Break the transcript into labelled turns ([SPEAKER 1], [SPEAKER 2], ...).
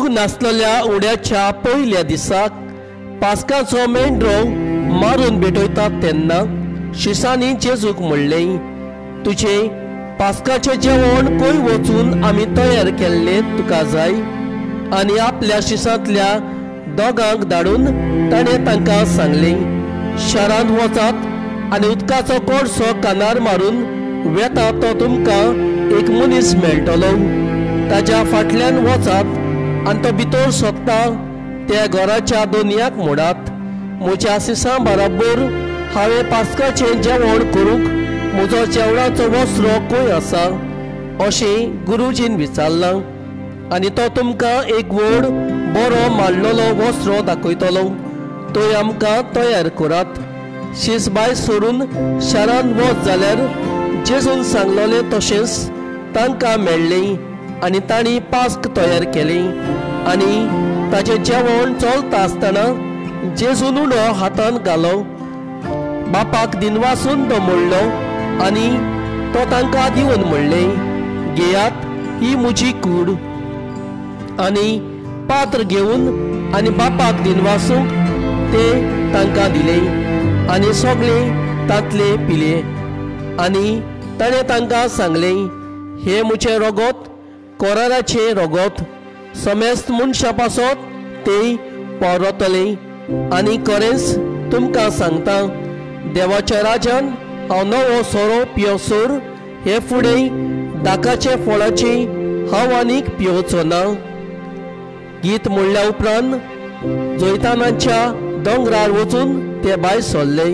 [SPEAKER 1] मूग नासलेल्या उड्याच्या पयल्या दिसाक पास्काचो मेंढरो मारून भेटयतात तेन्ना शिसांनी जेजूक म्हणलें, तुजें पास्काचें जेवण खंय वचून आमी तयार केल्लें तुका जाय? आनी आपल्या शिसांतल्या दोगांक धाडून ताणें तांकां सांगलें, शारांत वचात आनी उदकाचो कोळसो कानार मारून वेता तो तुमकां एक मनीस मेळटलो, ताज्या फाटल्यान वचात आनी तो भितर सोदता त्या घराच्या दोनयाक म्हणा, म्हज्या शिसां बराबर हांवें पास्काचें जेवण करूंक म्हजो जेवणाचो वस्त्रो खंय आसा अशें गुरुजीन विचारलां, आनी तो तुमकां एक व्हड बरो मांडलेलो वस्त्रो दाखयतलो, थंय आमकां तयार करात. शीस भायर सरून शारांत वच जाल्यार जेजून सांगलेलें तशेंच तांकां मेळ्ळें आनी तांणी पास्क तयार केलें. आनी ताचें जेवण चलता आसतना जेजून उणो हातान घालो, बापाक दिनवासून तो म्हणलो आनी तो तांकां दिवन म्हणलें, घेयात, ही म्हजी कूड. आनी पात्र घेवन आनी बापाक दिनवासूंक ते तांकां दिले आनी सगळे तांतले पिले. आनी ताणें तांकां सांगलें, हें म्हजें रगत, कराराचें रगत, समेस्त मनशां पासत तें परतलें. आनी खरेंच तुमकां सांगता, देवाच्या राजान हांव नवो सोरो पियोसर हे फुडें दाकाचे फळाची हांव आनीक पियोचो ना. गीत म्हणल्या उपरांत जैतानाच्या दोंगरार वचून ते भायर सरले.